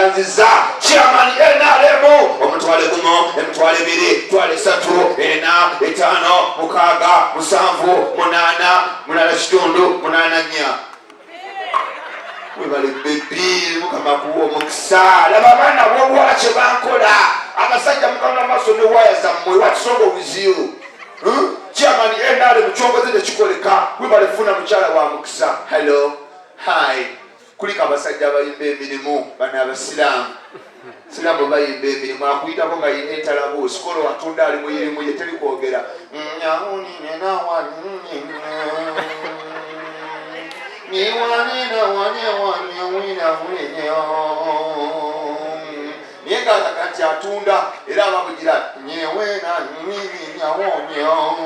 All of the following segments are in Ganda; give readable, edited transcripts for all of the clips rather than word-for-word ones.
Tweyanziza chairman NRM. 10,000, 20,000, 30,000, 40, 5, 6, 7, 8, 8.5, 8, 4. Webale baby, Mukama akuwa omukisa. Laba abaana b'obuwala kye bankola. Abasajja mukama maaso ne waya zammwe. What's wrong with you? Chairman NRM, kyongoze tekikoleka. Webale funa mukyala wa mukisa. Hello, hi. Kuliko abasajja abayimba emirimu bano abasiraamu. Siraamu bayimba emirimu, akuyitako nga yina entalabuusi kolo atunda ali muyirimu ye teri kwogera. Naye ng'alaga nti atunda era ababugira nyewena nyinyawonyo.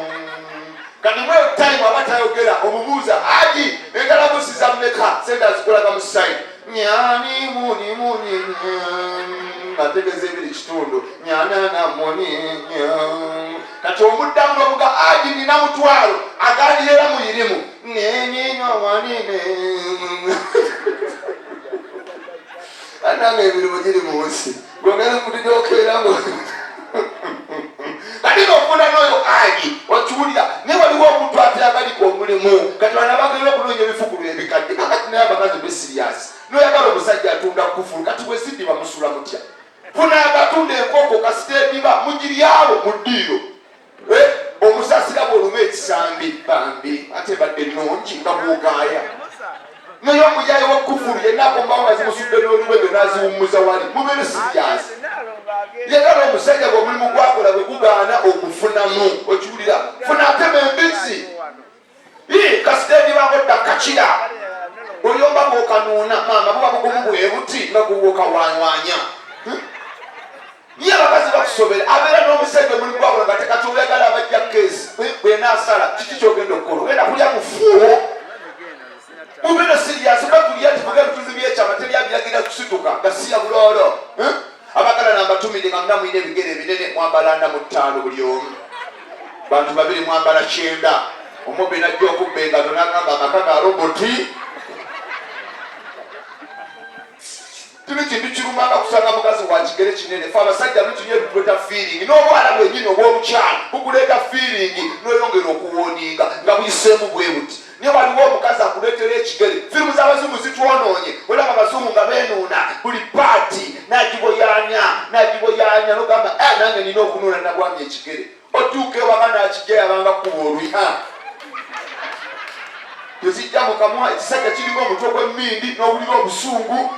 Kati mwe time aba tayogera, omubuuza agi entalabuusi za mmeka, sente azikolaga mu side nyani muni muni, ategeeza 2.5 nyanana muni. Kati omuddamu nomuga agi nina 500, agandiyera muyirimu neninyawanine. Ananga emirimu giri mu nsi gwongere mutujokeramu. Kati nofuna noyo agi okiwulira, naye waliwo omuntu ateyagalika omulimu. Kati bano abagenda okunoonya ebifukulu ebikadde kakati, naye abakazi be serious, noyagala omusajja atunda kufulu. Kati bweziddiba musula mutya? Funa agatunda enkoko, kasita ediba mugiryabo mu ddiiro. Omusasira bwoluma ekisambi bambi ate badde nnungi nga bwogaaya. Naye omuyayi wa kufulu yenna akombawo nga zimusudde n'oluwege n'aziwummuza wali. Mubeere serious. Yagala omusajja gwe omulimu gwakola bwe gugaana ogufunamu, okiwulira? Funa atema embizzi kasita edibango dda kakira oyomba bwokanuuna maama buba bugumu bwe buti nga gubwokawanywanya. Ye abakazi bakusobera, abeera n'omusajja omulimu gwakola nga tekati oyagala abajja keesi bwenaasala kiki kyogenda okukola? Ogenda kulya mufuuwo. Mubeere serious. Batulya tuvuga ebitundu byekyama, teri abiragira kusituka nga siya buloolo. Abagala nambatumire nga muna mulina ebigere ebinene, mwambala 45 buli omu, bantu babiri mwambala 90. Omubbi najja okubba engato nagamba amaka ga roboti. Tuli kintu kirumanga kusanga mukazi wa kigere kinene. Fe abasajja lukinya ebituleeta feeling, n'obwana bwenyini obw'omukyala bukuleeta feeling n'oyongera okuwoninga nga buyiseemu bwe buti. Naye waliwo omukazi akuleetera ekigere. Firimu z'abazungu zitwonoonye. Olaba abazungu nga beenuuna buli paati n'agiboyanya n'agiboyanya, nogamba, "Eh, nange nina okunuuna." Nagwamya ekigere, otuuka ewaka n'akijja yabanga kuba olwi tezijja mukamwa. Ekisajja kiringa omutwe gw'emmindi n'owulira obusungu.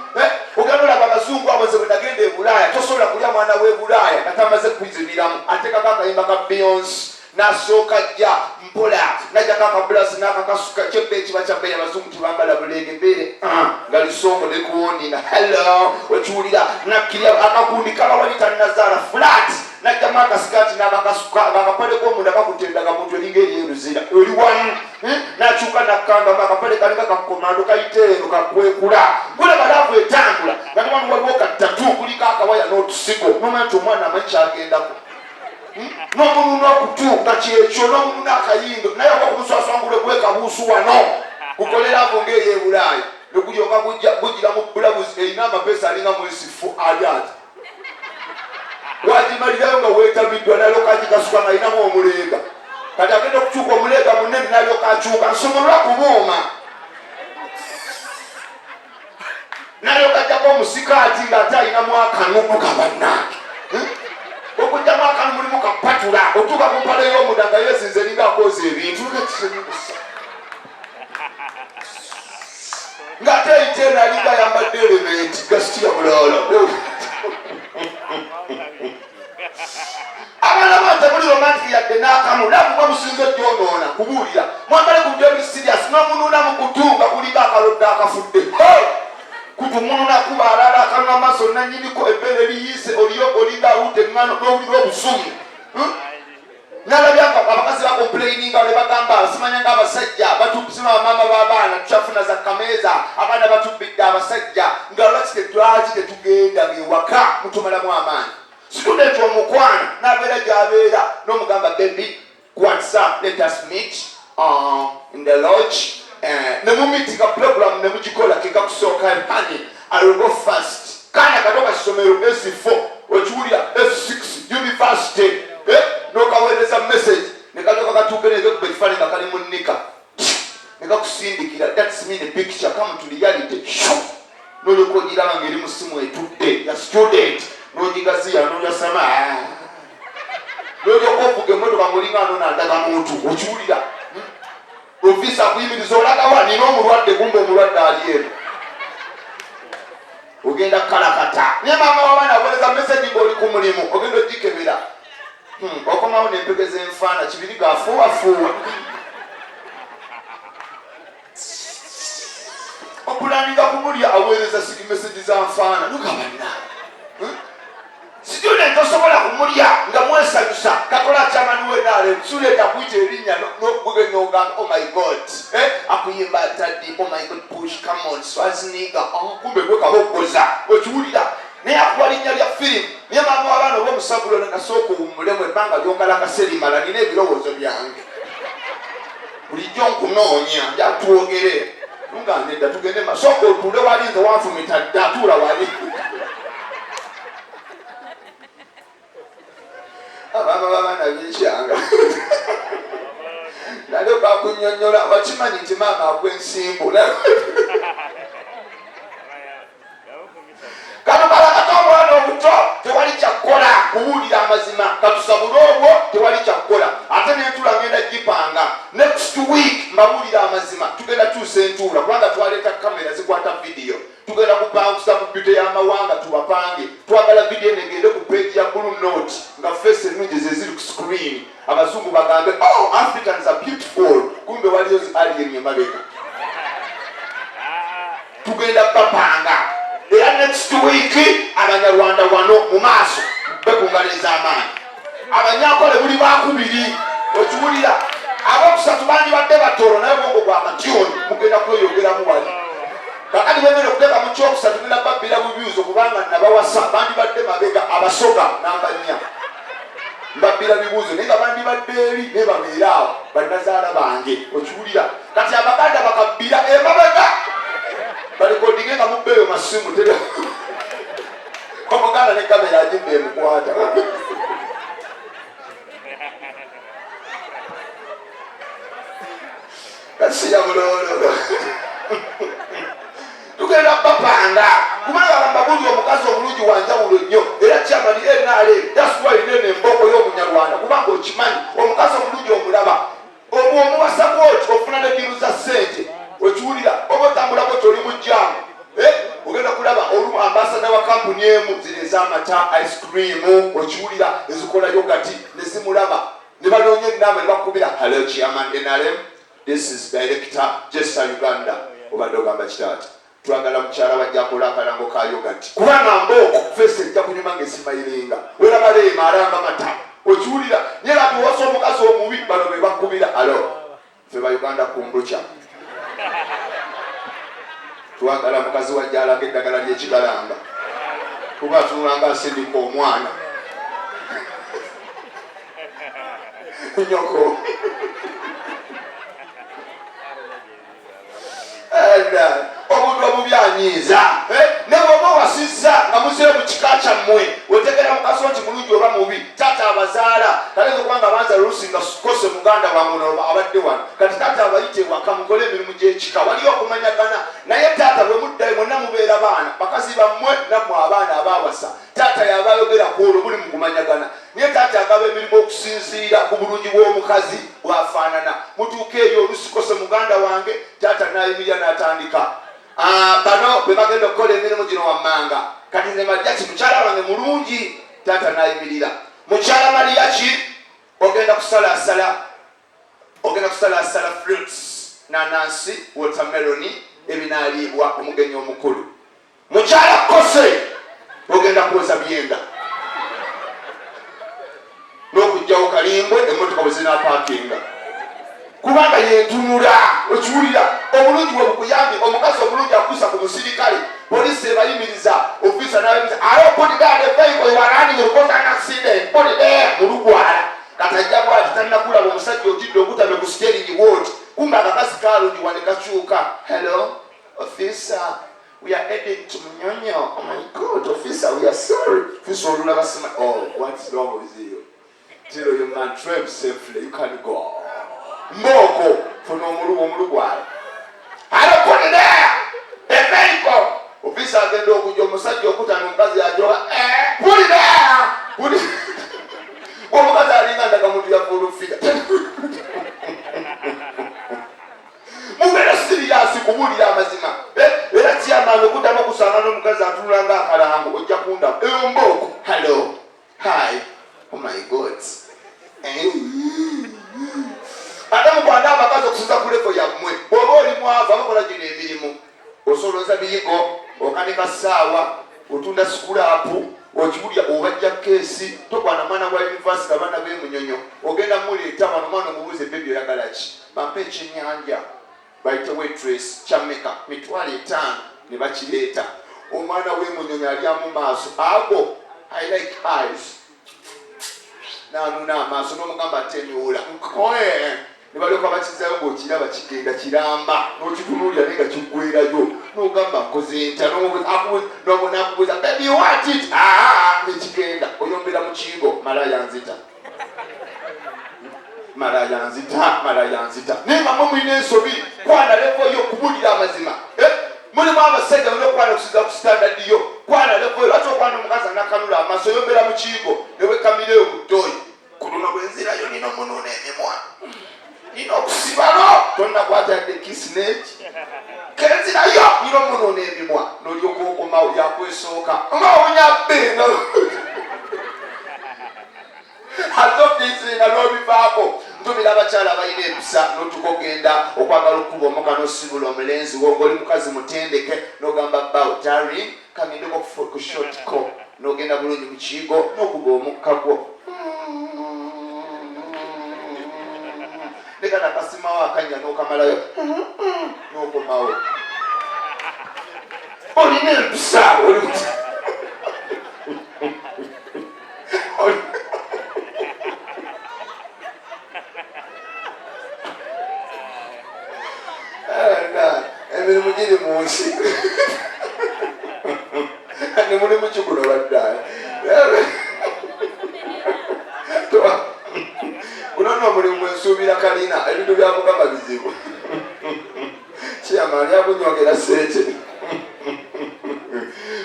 Ogenda olaba abazungu abo. Nze bwe nagenda e Bulaaya, tosobola kulya mwana w'e Bulaaya nga tamaze kuzibiramu. Ateekako akayimba ka Beyonce, nasooka jja mpola najjako akabulasi n'akakasuka kyebba ekiba kyabbeeyi. Abazungu tebambala bulenge beere nga lisongo nekuwoninga hello, okiwulira? Nakkirya akakundi kaba wali tannazaala flat, najjamu akasikati n'akakasuka akapale k'omunda kakutendaga muntu eringa eryeruzira oli wamu. Nakyuka nakkangamu akapale kalinga kakomando kayita eno kakwekula gulaba love etambula nga tewano waliwo katatu kuliko akawaya n'otusigo, nomanya nti omwana amanyi kyagendako. N'omununa okutu nga kyekyo, n'omununa akayindo, naye oba okumuswaswangula gwekabuusu wano gukoleraako ng'eyebulaaya negulyoka gugira mu bulabuzi erina amapeesa alinga mwesifu ali ati wagimalirayo nga weetamiddwa, nalyoka agikasuka nga alinamu omuleega. Kati agenda okukyuka omuleega munene, nalyoka akyuka nsumulula kubuuma, nalyoka ajjako omusikaati ng'ate alinamu akanu. Mugabannange, okugjamu akanu mulimu kapatula, otuuka ku mpale y'omunda nga yezinze eringa akooza ebintu ng'ate eyita eno alinga ayambadde elementi gasitiya buloolo. Abaana bange muli romantic yadde n'akamu. Love mwe musinze gyonoona. Kubuulira mwambale ku bintu ebiri serious. N'omunuuna mu kutu nga kulinga akalodde akafudde kutumununa kuba alala akanwa amaaso nanyiniko ebbeere liyiise oliyo olinga awudde eŋŋano n'owulira obusungu. Nalabye abakazi bacomplaininga ne bagamba simanya nga abasajja batusima bamaama b'abaana tukyafuna za kameeza, abaana batubbidde abasajja nga lwaki tetwaki tetugenda ewaka mutumalamu amaanyi. Student omukwana n'abeera gy'abeera n'omugamba, "Baby, what's up? Let us meet in the lodge." Ne mumeetinga, program ne mugikola kekakusooka, "Honey, I will go first." Kaana kato kasomero S4, okiwulira, S6 university, eh? N'okaweereza message ne kalyoka katuuke negekuba ekifaananyi nga kali mu nnika ne kakusindikira. That's mean a picture come to reality. Sho! N'olyoka ogiraba ng'eri mu simu etudde ya student, n'ogigaziya n'oyasama, n'olyoka ovuga emmotoka ng'olinga anona ndaga muntu. Okiwulira? Ofiisa akuyimiriza, olagawa? Nina omulwadde. Kumbe omulwadde ali eno, ogenda kukalakata. Naye maama w'abaana aweereza message ng'oli ku mulimu, ogenda ogikebera, okomawo n'empeke z'enfaana kibiri gaafuuwafuuwa. Okulaninga kumulya, aweereza sigi message za nfaana. Nugabanna student tosobola kumulya nga mwesanyusa. Kakola chairman we NRM, student akuyita erinnya nogenda ogamba, "Oh my God," eh? Akuyimba ataddi, "Oh my God, push, come on, Schwarzenegger." Oh, kumbe gwe kaboggoza. Okiwulira? Naye akuwa linnya lya firimu. Naye maama w'abaana oba omusabulo nasooka owummulemu ebbanga lyonkalakasa erimala, nina ebirowoozo byange, bulijjo nkunoonya, njatwogere. Nga nedda, tugende masooka otuule wali, nze wanfumita dda, tuula wali. Abaama babaana bekyanga nale bakunyonyola, wakimanyi nti maama agwa ensimbu. Kano kalakata omwana omuto, tewali kyakukola kubuulira amazima. Katusabule obwo, tewali kyakukola. Ate nentuula ngenda gipanga next week, mbabuulira amazima, tugenda kyusa entuula kubanga twaleeta kamera zikwata vidiyo. Tugenda kupangusa ku beauty y'amawanga, tubapange. Twagala vidiyo eno egende ku page ya Blue Note nga face ennungi zeziri ku screen, abazungu bagambe, "Oh, Africans are beautiful." Kumbe waliyo zi alien emabega. Tugenda bapanga era next week. Abanyarwanda wano mu maaso bekungalo ez'amaanyi, abanyakole buli bakubiri. Okiwulira? Abokusatu bandibadde batoolo, naye bwongo bwa katyoni mugenda kweyongeramu wali. Kakati bwegenda okuteeka mu kyokusatu, genda babbira bubyuzo kubanga nabawasa bandibadde mabega. Abasoga namba 4, mbabbira bibuuzo, naye nga bandibadde eri, naye babeere awo bannazaala bange. Okiwulira? Kati abaganda bakabbira emabega, balikodinge nga mubbeeyo masimu. Teri omuganda ne kamera agibba emukwata. Kasiya buloolo, tugenda bapanga kubanga bamba buli omukazi omulungi wanjawulo nnyo. Era chairman NRM, that's why nene emboko y'omunyarwanda, kubanga okimanyi omukazi omulungi omulaba omuwasa bwoti, ofuna ne deal za ssente. Okiwulira? Oba otambulako kyoli mu jam, eh? Ogenda kulaba olumu ambassador wa kampuni emu zino ez'amata, ice cream, okiwulira, ezikola yogurt, ne zimulaba ne banoonya enamba ne bakubira, "Hello, chairman NRM, this is director Jessa Uganda." Obadde ogamba kitaata, "Twagala mukyala wajja akola akalango ka yogurt," kubanga mbooko face ejja kunyuma ngaesimayiringa. Weraba leema alanga mata. Okiwulira? Naye lati wasa omukazi omubi, bano be bakubira, "Hello, ffe ba Uganda kombucha, twagala mukazi wajja alaga eddagala ly'ekigalamba," kuba atunulanga asindika omwana nyoko. Omuntu omubi anyiiza, eh? Ne bwoba owasizza nga muzire mu kika kyammwe, wetegera mukazi nti mulungi oba mubi. Taata abazaala kayinza okuba nga banza oluusi nga kose muganda wange ono abadde wano. Kati taata abayite ewaka mukole emirimu gy'ekika, waliyo okumanyagana. Naye taata bwe muddayo mwenna mubeera baana bakazi bammwe, nammwe abaana abawasa, taata yaba ayogera ku olwo muli mu kumanyagana. Naye taata agaba emirimu okusinziira ku bulungi bw'omukazi bw'afaanana. Mutuuka eyo olusikose muganda wange, taata n'ayimirira n'atandika, "Ah, bano be bagenda okukola emirimu gino wammanga." Kati nze Majjaki, mukyala wange mulungi. Taata n'ayimirira, "Mukyala Maliyaki, ogenda kusalasala, ogenda kusalasala fruits, nanansi, watermelon, ebinaaliibwa omugenyi omukulu. Mukyala Kose, ogenda kwoza byenda n'okugjawo kalimbwe emmotoka bwe zinapaakinga," kubanga yentunula. Okiwulira? Obulungi bwe bukuyambye. Omukazi omulungi akusa ku musirikale, poliisi ebayimiriza, ofisa nayimiriza, "Alo, put down the vehicle, you are running, you cause an accident, put it there." Mulugwala kati ajja bwati, tannakulaba omusajja otidde okutame ku steering bwoti, kumbe akakazi kalungi wane kakyuka, "Hello, officer." We are heading to Munyonyo. Oh my God, officer, we are sorry. Officer olulaba sima, oh, what's wrong with you? Tell your man drive safely, you can go. Mboko, funa omulu omulu gwala. I don't put it there. The vehicle. Officer agenda okujja omusajja okutana omukazi ajoga, eh, put it there. Put it. Omukazi alinga ndagamuntu ya full figure. Mubeera siriyasi kubuulira amazima eh, era kyamaanyi okuddamu okusanga n'omukazi atunula nga akalango ojja kundaba eyo mbooko hallo hi oh my god eh. Ate mukwana abakazi okusinza ku levo yammwe bw'oba oli mwavu abakola gino emirimu osolooza biyigo okanika ssaawa otunda sikulaapu okiwulira obajja keesi tokwana mwana wa yunivasite abaana b'emunyonyo ogenda muleeta wano omwana omubuuze bebi oyagala ki Bampe ekyenyanja bayite waitress kya meka 50,000 ne bakireeta. Omwana w'emunyonyi alyamu maaso ago I like eyes nanuuna amaaso n'omugamba atenuula nkoe ne balyoka bakizayo ng'okiraba kigenda kiramba n'okitunuulira naye nga kiggwerayo n'ogamba nkoze ntya n'akubuuza baby you want it ah nekigenda oyombera mu kiyigo malaya nzita malaya nzita malaya nzita naye nga mwe mulina ensobi kwana levo yo kubulira amazima eh? Mulimu abasajja mulina okwana okusinza ku standard yo kwana levo yo lwaki okwana omukazi anakanula amaaso yombera mu kiyigo newekamireyo mu ddoyi ku luno bwenzirayo nina omunuuna emimwa nina okusibalo tonakwata yadde kisi neki kenzirayo nina omunuuna emimwa nolyoka okomawo yakwesooka nga onyabbe azobizinga n'obivaako ntumira abakyala abalina empisa notuka ogenda okwagala okukuba omuka nosibula omulenzi wo ngaoli mukazi mutendeke nogamba bawo darling kagendeko ku shotco nogenda bulungi mu kiyigo nokuba omukka gwo leka nakasimawo akanya nokamalayo nokomawo olina empisa oli Emirimu giri mu nsi ne mulimu kiguno baddaye guno nno omulimu mwensuubira kalina ebintu bya mukama bizibu Chairman yakunywogera sente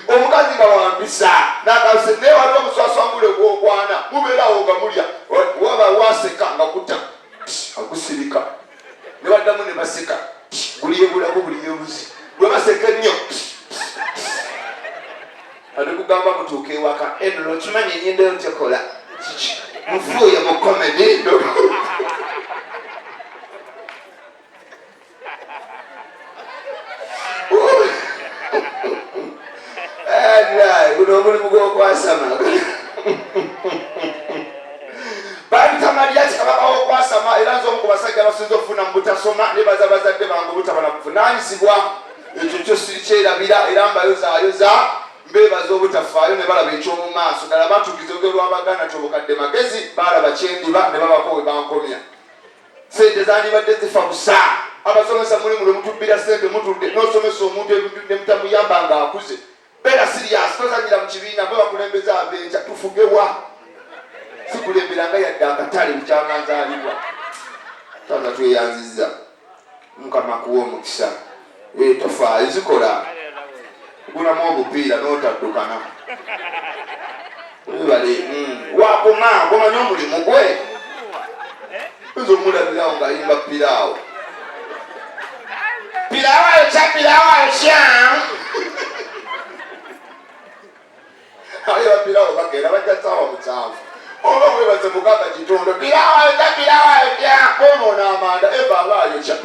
omukazi nga wampisa nakase naye waliwo omuswaswangule gwokwana mubeerawo nga mulya waba waseka nga kuta agusirika ne baddamu ne baseka guliyebulako buliyebuzi gwe baseka ennyo ate kugamba mutuuka ewaka eno okimanyi enyindo yo tekola mufuuye mu comedy. Guno omulimu gw'okwasama babita Mariati kabaka w'okwasama era nze omu ku basajja abasinza okufuna mu butasoma nebaza bazadde bange obutaba na buvunaanyizibwa ekyo kyo sirikyerabira era mbayozaayoza mbeebaza obutafaayo ne balaba eky'omu maaso ddala batuukiza olugero lw'Abaganda nti obukadde magezi baalaba kyendiba ne babako we bankomya. Sente zandibadde zifa busa. Abasomesa muli mulwe mutubbira sente mutudde n'osomesa omuntu ebintu ne mutamuyamba ng'akuze. Beera siriyaasi tozanyira mu kibiina mwe bakulembeze ab'enkya tufugewa. Sikulembera nga yadde akatale bukyanga nzaalibwa. Taata tweyanzizza. Mukama akuwe omukisa. Eh, tofaayo zikola. Gulamu obupiira n'otaddukana. Webale. Wakoma gwomanyi omulimu gwe. Nze omulabirawo ng'ayimba piraawo. Piraawo ayokya, piraawo ayokya. Aye bapirawo bagenda bajja saawa 7 oba webaze mugamba kitondo pirawo ayokya pirawo ayokya bonoona amanda eva aba ayokya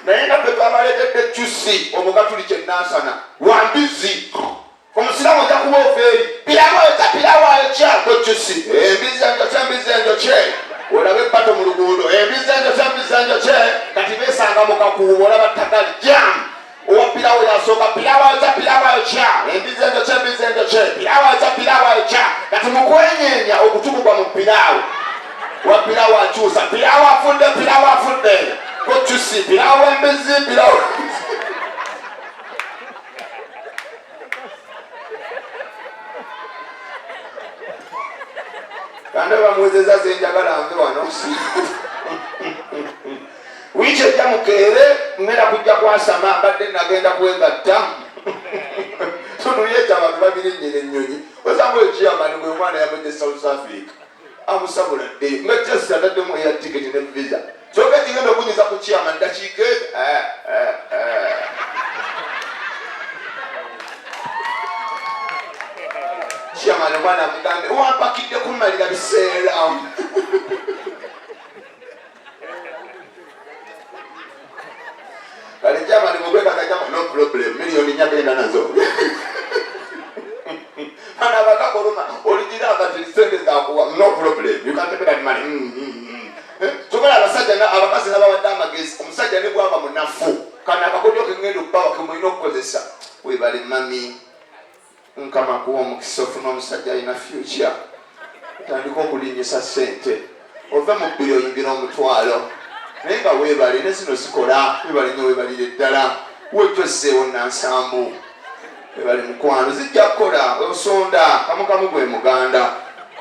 naye nga ffe twabaleetedde cusi omukatuliki enansana wambizi omusiraamu ojja kuba ova eri pirawo ayokya pirawo ayokya gwe cusi embizi enjokye embizi enjokye olabe ebbato mu luguudo embizi enjokye embizi enjokye kati besanga mu kakuubo olaba ttagali jamu Owa pirawo yasooka pirawo ayokya pirawo ayokya embizi enjokye embizi enjokye pirawo ayokya pirawo ayokya kati mukwenyeenya okutukugwa mu pirawo wa pirawo akyusa pirawo afudde pirawo afudde kocusi pirawo embizi pirawo. Njagala nve wano wiiki ejja mukeere ngenda kujja kwasama mbadde nagenda kwegatta tunuyeta abantu babirinnyira ennyonyi osanga oyo chairman gwe omwana yamujja South Africa amusabula dde nga just ataddemu air ticket ne visa kyokka ekigenda okunyiza ku chairman dakiika eh, eh, eh. Chairman omwana amugambe wampakidde kummalira biseera. Kale chairman mugwekaza chama no problem milioni nnya genda nazo. Bano abakakoloma oligira kati sente zakuwa no problem you can take that money. Eh, Tubala abasajja abakazi nabawadde amagezi omusajja ne bwaba munafu kano akakodyo kengenda okubawa kemulina okukozesa webale mami Mukama akuwe omukisa ofune omusajja alina future otandike okulinyisa sente ove mu bbiri oyingire omutwalo naye nga weebale ne zino zikola webale nyo webalire ddala wejjozeewo nansambu webale mukwano zijja kukola osonda kamukamu gwe muganda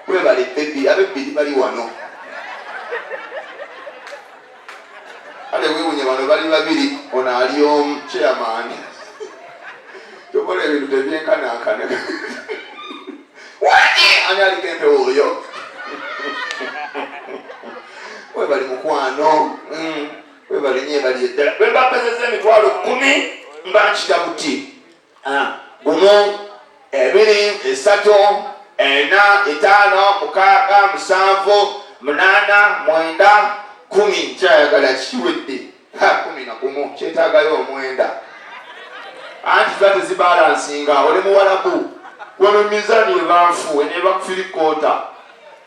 webale bebi abebbiri bali wano Kale wewunye bano bali babiri ono ali omu chairman tokola ebintu tebyenkanankana waki ani aliko empewo oyo webali mukwano webali nyo ebali eddala bwemba mpezeza emitwalo 10 mba nkita buti gumu ebiri esatu ena etaano mukaaga musanvu munaana mwenda 10 nkyayagala kiwedde 11 kyetaagayo omwenda anti ziba tezibalansinga oli muwalabu wano mizaani ebanfu eneebakufirikoota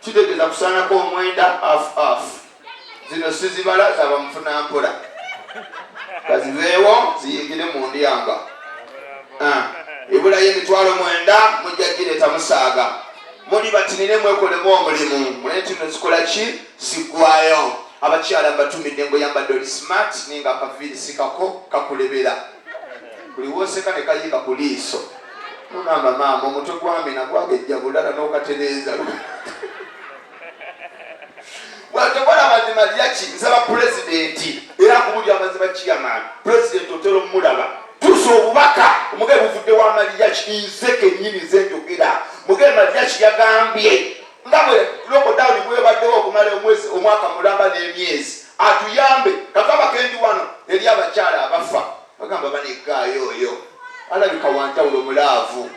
kitegeeza kusaanako omwenda af af Zino sizibala zaba mufuna mpola kaziveewo ziyingire mu ndyanga. Ah, ebulayo emitwalo 90 mujja gireeta musaaga muli batinire mwekolemu omulimu mule nti no zikola ki ziggwayo. Abakyala mbatumidde ngoyambadde oli smart naye nga akaviiri sikako kakulebera buli woseka ne kayiika ku liiso nogamba maama omutwe gwamina gwagejja bulala n'okatereeza. Bwatokola amazima lyaki nsaba pulezidenti era akubulira amazima chairman pulezidenti otera omulaba tusa obubaka omugabe buvudde wa maliyaki nze kenyini nze njogera mugabe maliyaki yagambye nga bwe lockdown bwebaddewo okumala omwezi omwaka mulamba n'emyezi atuyambe kakaba kendi wano eri abakyala abafa bagamba banegaayo oyo alabika wanjawulo mulaavu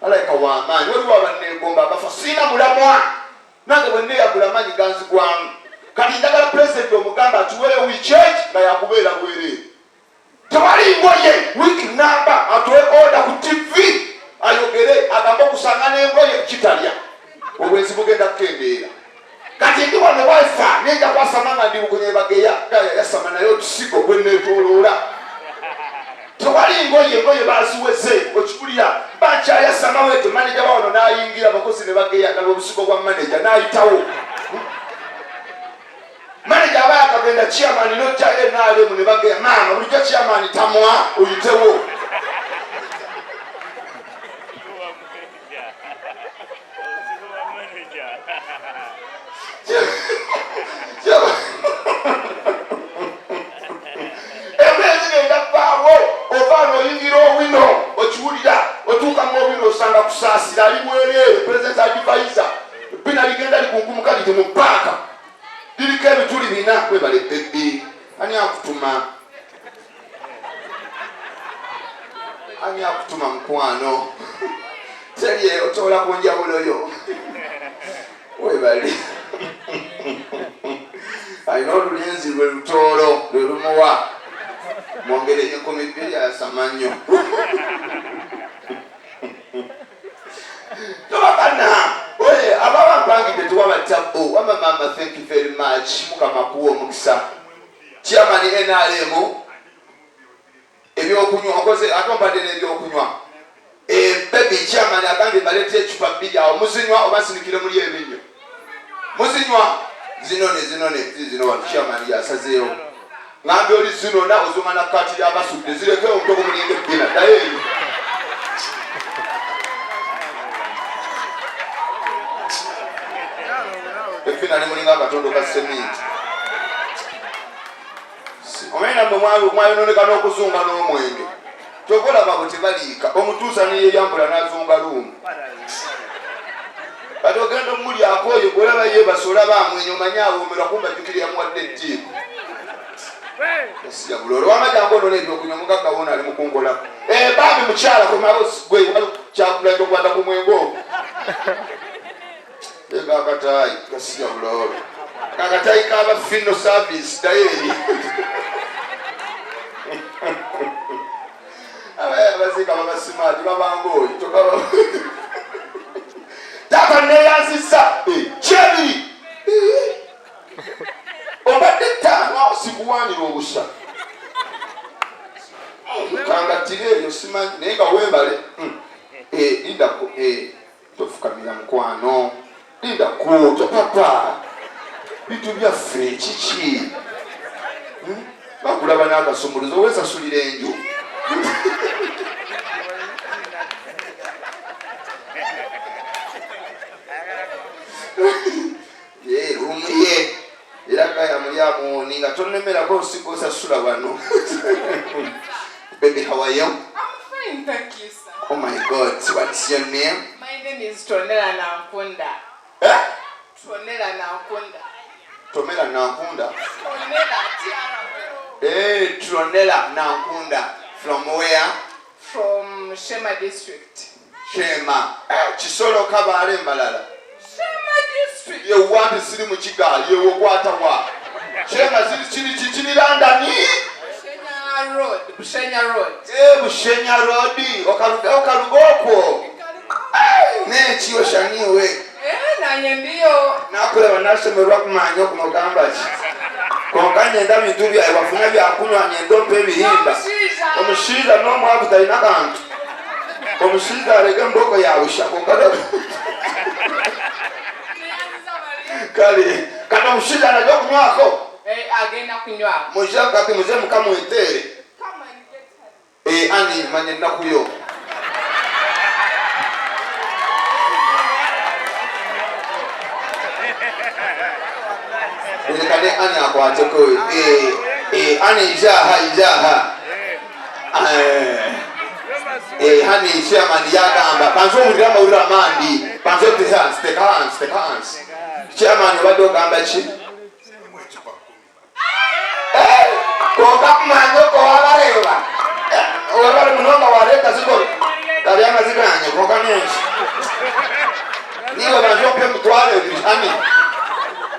alabika wamaanyi waliwo abanegomba abafa sirina mulamwa Nange bwe nneeyagula amaanyi ganzigwamu. Kati njagala pulezidenti omuganda atuweeyo wiiki egi nga yakubeera bwereere. Tewali ngoye wiiki nnamba atuwe oda ku ttivi ayogere agambe okusanga n'engoye kitalya obwenzi bugenda kukendeera. Kati ndi wano wafa naye nja kwasama nga ndi bukunyebageya gaya yasama naye otusigo gwe neetooloola. Tewali ngoye engoye baziweze okiwulira bakyayasama wete maneja wawano nayingira abakozi ne bageya gala obusigo bwa maneja nayitawo maneja aba yakagenda chairman nojja nrm ne bageya maama bulijjo chairman tamwa oyitewo. Embeera zigenda kuvaawo ova noyingira owino okiwulira otuuka mu owino osanga kusaasira ali bwereere president advisor bina ligenda likunkumuka liti mu paaka liriko ebituli bina kwebale bebbi ani akutuma Ani akutuma mukwano? Teri otoola ku njawulo yo. Webale. Alina olulinzi lwe lutoolo lwe lumuwa. Mwongere 2000 ayasama nnyo. Tobakana. Oye ababa mpangidde tuwaba tabbu. Wama mama thank you very much. Mukama akuwe omukisa. Chairman NRM ebyokunywa okoze ate ompadde n'ebyokunywa. Eh, baby chairman agambye baleete ecupa bbiri awo muzinywa oba nsinikire muli ebinnyo muzinywa zinone zinone zizino wano chairman yasazeewo ngambye oli zinona ozunga na kati yabasudde zireke omutwe gumulinga ebbina ddayo eyo ebbina limulinga. Alinga akatondo ka seminti. Omanyi nammwe mwayononeka n'okuzunga n'omwenge. Kyova olaba abo tebaliika. Omutuusa neyeyambula n'azunga luumu. Kati ogenda omulyako oyo gwolaba yebasa olaba amwenya omanyi awoomerwa kumba jjukira yamuwadde ettiimu. Yasiya buloolo wama jangu onona ebyokunywa mugagga woona ali mukunkolako. Eh, bambi mukyala komawo gwe kyakula tokwata ku mwenge ogwo. Ega akataayi gasiya buloolo. Akataayi kaba fino service dayo eri. Abaziika baba simaati babanga oyo kyokka taata neyanzizza eh, kyebiri eh. Obadde ttaano sikuwaanira obusa kangattire eyo simanyi naye nga weebale hmm. eh, lindako eh, tofukamira mukwano lindako topapa bintu byaffe kiki hmm? Bakulaba n'akasumuluzo weesasulira enju. Ye room ye era gaya muli amuwoni nga tonnemerako osiga osasula wano. Baby, how are you? I'm fine, thank you, sir. Oh my God, what's your name? My name is Tonela Nankunda. Eh? Tonela Nankunda. Tomela Nankunda. Tonela, T-R. Hey, Tronela Nankunda. From where? From Shema district. Shema. Eh, Kisolo Kabale Mbalala. Shema district. Ye wandi siri mu kiga, ye wokwata wa. Shema ziri kiri kiri London. Bushenya Road. Bushenya Road. Eh, Bushenya Road. Okaluga okaluga okwo. Eh, n'ekiyo shaniwe. Eh, nanye ndiyo. Nakulaba nashemerwa kumanya okumugamba ki. Konka nyenda bintu byawe wafuna byakunywa nyenda ompa ebihimba. Omushaija n'omwavu talina kantu. Omushaija arega emboko yabusha konka kale kati omushaija najya okunywako. Eh, agenda kunywa. Muje kati muje mukamwetere. Eh, ani manya ennaku yo. Leka ne ani akwateko. Eh, eh, ani ijaha ijaha. Eh, eh, hani chairman yagamba banze owulira amawulire amandi banze take hands, take hands, take hands. Chairman obadde ogamba ki? Konka kumanyoko wabareba webale munonga wareta ziko kali amazi ganye konka nenshi niwe banze ompe emitwaro ebiri ani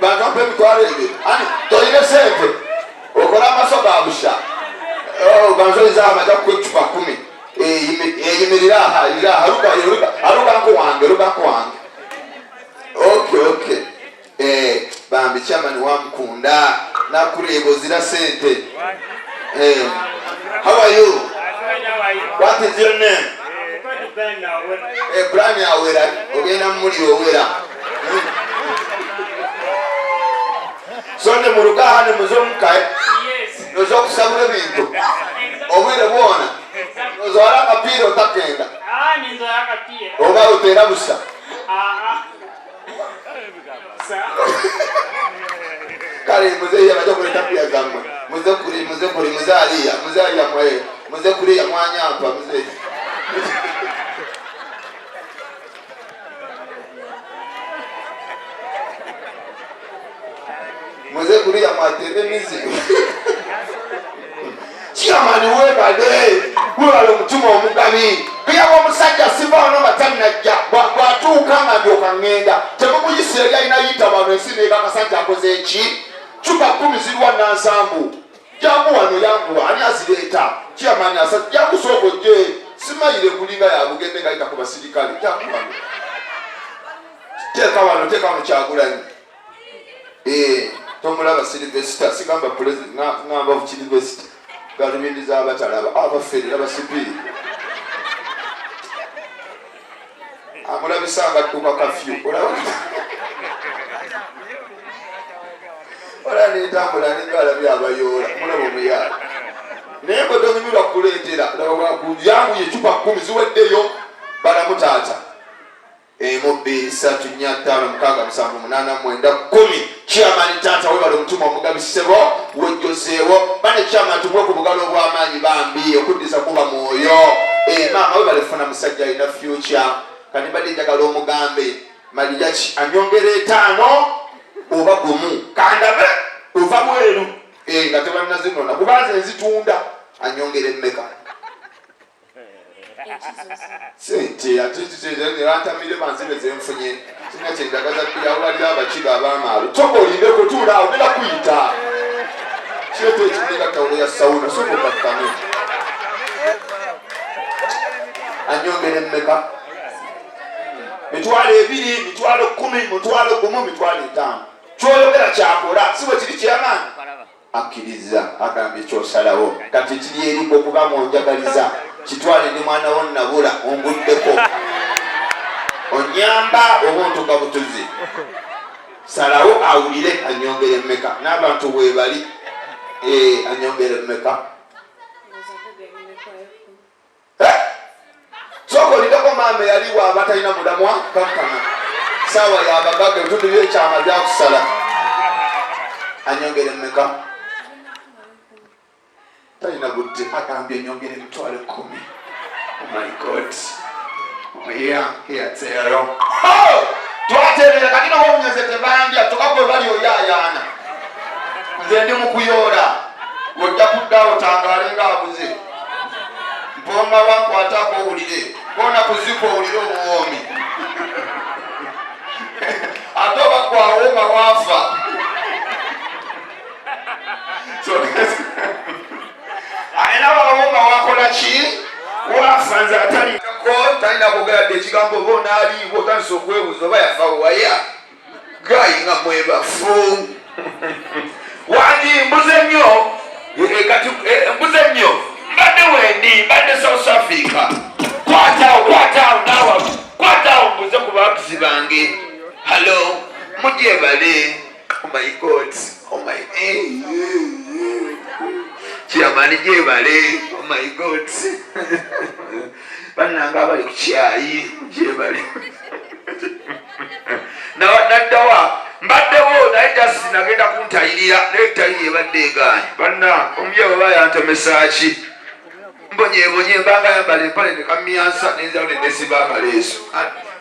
banze ompe emitwaro ebiri ani toine sente okore amaso ga busha oh, banze oize aha baja kukuha ecupa kumi eyimirira aha ira aha ruga ruga ruga nko wange ruga nko wange okay okay Eh, bambi chairman wamukunda nakureeba ozira sente. Eh, how are you? What is your name? Eh, Brian awera ogenda mumuli owera. So ne muruga aha ne muze omuka noza okusabura ebintu obwire bwona nozwara akapiira otakenda oba oteera busa. Kale muzeeyi abajja kuleta pia zammwe muze kuri muze kuri muze aliya muze aliya mwe muze kuriya mwanyampa muze muze kuriya mwatera emizi. Chairman webale webale omutima omugabi biyaba omusajja siva wano nga talinajja bwatuuka nga ndyoka ŋŋenda temumuyisira lyalina yita wano ensi nekakasa nti akoze eki cupa kumi ziriwa nansambu jangu wano yanguwa ani azireeta chairman asa jangu sooka ojje simayire kulinga yabugembe nga yita ku basirikale jangu wano teeka wano teeka wano Kyagulanyi. Eh, tomulaba Sylvester sigamba president ngamba Sylvester galubindi z'abatalaba abafere abasipiri amulabisa nga adduka kafyu olaba olaba nentambula ninga alabye abayoola mulaba omuyaala naye gwe tonyumirwa kukuleetera laba bwakuyanguye ecupa kumi ziweddeyo balamu taata. Emu, bbiri, ssatu, nnya, ttaano, mukaaga, musanvu, munaana, mwenda, kkumi. Chairman taata webale omutima omugabi ssebo wejjozeewo bane chairman tumuwe ku bugalo obw'amaanyi bambi okuddiza kuba mwoyo. Eh, maama webale funa musajja alina future. Kati mbadde njagala omugambe maliyaki anyongera etaano oba gumu kandabe ova bweru eh, nga tebannazinona kuba nze nzitunda anyongera emmeka sente ate bantamire banzibe zenfunye sina kyenjagaza byawo waliwo abakiga abamaalo toka olinde kutuula awo genda kuyita kireeta ekimuleka tawulo ya sawuna soka okakkane anyongera emmeka 20,000 10,000 10,000 50,000 kyoyogera kyakola si bwe kiri kyamaanyi akkiriza agambye kyosalawo kati kiri eriko okuba ngaonjagaliza kitwale ndi mwana wo nabula onguddeko onyamba oba ontuka butuzi salawo awulire anyongere mmeka n'abantu webali eh, anyongere mmeka Eh? Sooka olindeko maama eyaliwo aba talina mulamwa kakkana saawa yabagaga ebitundu byekyama byakusala anyongere mmeka talina budde agambye nyongere 10,000. Oh my God, oh yeah, eyatero twaterera kati nowomunyoze tebandya toka gwe bali oyayaana nze ndi mukuyoola ojja kuddaawo tangaale ngaabuze mponga wankwatako owulire kona kuzika owulire obuwoomi ate oba gwawoma waafa era bawoma wakola ki waafa nze ataliko talina kwogera dde ekigambo oba onaaliiwo otandisa okwebuuza oba yafa waya gayi nga mwebafu wangi mbuze nnyo eh, kati eh, mbuze nnyo mbadde wendi mbadde South Africa kwataawo kwataawo naawa kwataawo mbuze ku bawagizi bange hallo mugyebale. Oh my God, oh my eh. Chairman gyebale, oh my God, bannange abali ku kyayi gyebale naddawa mbaddewo naye just nagenda kuntayirira naye tayiri ebadde egaanye banna omubyeyi oba yantemesa ki mbonyebonye mbanga yambala empale nekamyansa nenzirawo nenesiba akaleesu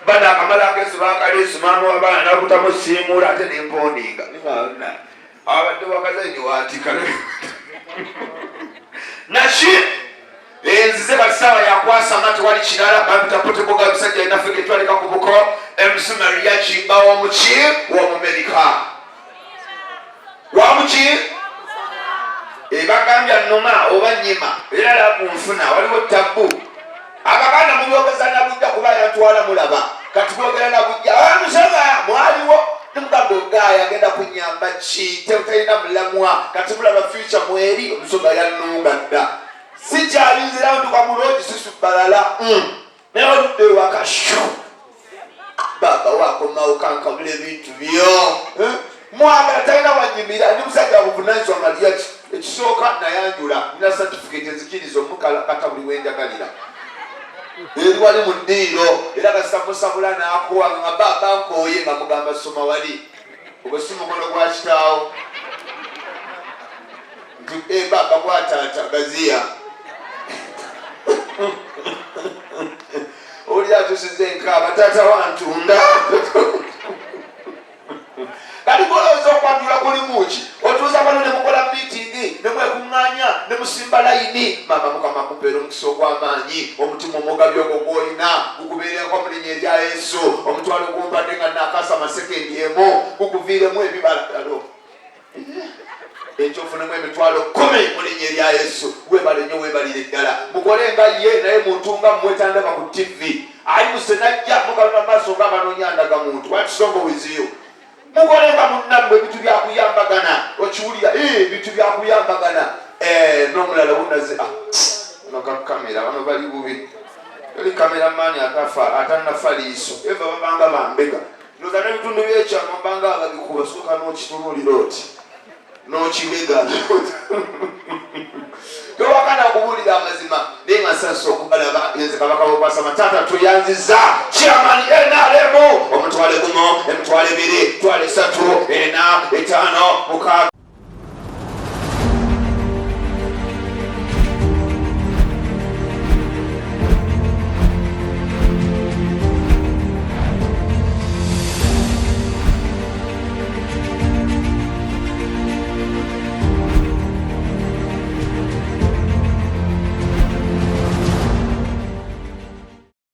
bana akamala akesiba akaleesu maama wabaana nakutamu simuula ate nempondinga abadde wakazaini watika naki enzize kati saawa yakwasama tewali kirala bampita poteboga musajja alina ffe ketwalika ku buko MC Maria Kimba womuki womumerika wamuki ebagambya noma oba nyima era labu nfuna waliwo tabbu abaganda mubyogeza nabujja kuba yantwala mulaba kati bwogera nabujja musaba mwaliwo nemugamba ogaaya agenda kunyamba ki talina mulamwa kati mulaba future mweri omusoga yannunga dda sikyalinzira ntuka muloogi sisubalala naye oludde ewaka shu baba wakomawo kankabula ebintu byo eh? Mwagala talina wanyumira ndi musajja buvunanyizibwa maliya ekisooka nayanjula nina certificate enzikiriza omukalakata buli wenjagalira eri wali mu ddiiro era kasita musabula n'akuwa nga baba nkooye nga mugamba soma wali ogwo si mukono gwa kitaawo nti eh, baba gwa taata gaziya oli atusiza enkaaba taata wantunda kati golowooza okwanjula kulimu ki otuuza bano ne mukola miitingi ne mwekuŋŋaanya ne musimba layini maama mukama akupeera omukisa ogw'amaanyi omutima omugabi ogwo gw'olina gukubeereko mu linnya erya Yesu omutwalo gumpadde nga naakasa masekendi emu gukuviiremu ebibala alo ekyo ofunemu 10,000 mu linnya erya Yesu weebale nnyo weebalire ddala mukole nga ye naye muntu nga mmwe tandaba ku TV ali musenajja mukaluna maaso nga abanoonya ndagamuntu. What's wrong with you? Mukole nga munnammwe ebintu byakuyambagana okiwulira ebintu byakuyambagana n'omulala wunaze ono ka kamera bano bali bubi oli kameramani atafa atannafa liiso eva babanga bambega noza n'ebitundu byekyama mbanga ababikuba sooka n'okitunuulira oti n'okibega tewakana kubuulira amazima naye nga nsanyuse okubalaba nze kabaka wokwasama taata tuyanziza chairman NRM. 10,000, 20,000, 30,000, 40, 50, 6.